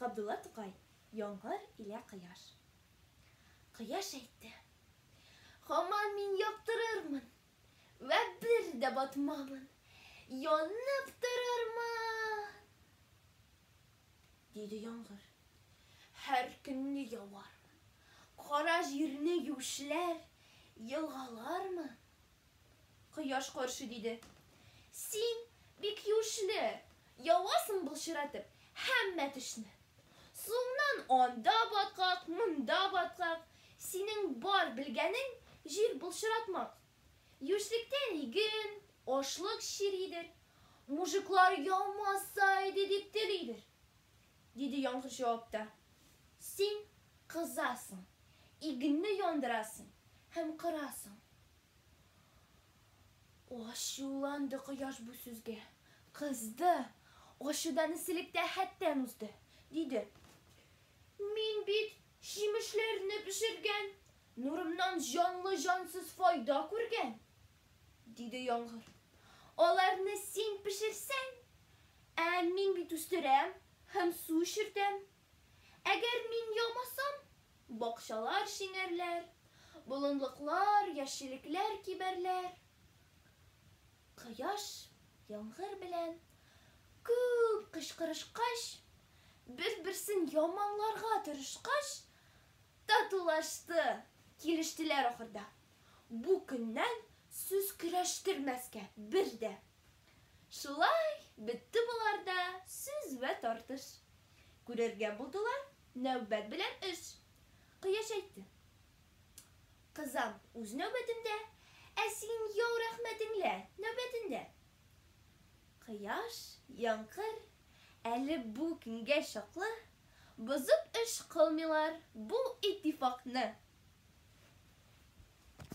Габдулла Тукай, Яңгыр илә кояш. Кояш әйтте, Һаман мин яктырырмын, Вә бер дә батмамын, Янып торырмын! Диде яңгыр. Һәр көнне явармын, Кара җирне юешләр, елгалармын. Кояш каршы диде. Син бик юешле, явасың былчыратып һәммә төшне. Суңнан анда баткак, монда баткак, синең бар белгәнең җир былчыратмак. Юешлектән иген, ашлык черидер, мужиклар яумаса иде дип телидер. Диде яңгыр җавапта. Син кызасың, игенне яндырасың һәм кырасың. Ачуланды кояш бу сүзгә. Кызды, ачудан эсселектә хәттән узды. Диде. Мин бит җимешләрне пешергән, нурымнан җанлы-җансыз файда күргән. Диде яңгыр. Аларны син пешерсәң, ә мин бит үстерәм һәм су эчертәм. Әгәр мин яумасам, бакчалар шиңәрләр, болынлыклар, яшеллекләр кибәрләр. Кояш яңгыр белән күп кычкырышкач, бер-берсен яманларга тырышкач, татулашты, килештеләр ахырда. Бу көннән сүз көрәштермәскә бер дә. Шулай бетте боларда сүз вә тартыш. Күрергә булдылар нәүбәт белән эш. Кояш әйтте. Кызам үз нәүбәтемдә, ә син яу рәхмәтеңлә нәүбәтендә. Кояш, яңгыр, әле бу көнгә чаклы бозып эш кылмыйлар бу иттифакны.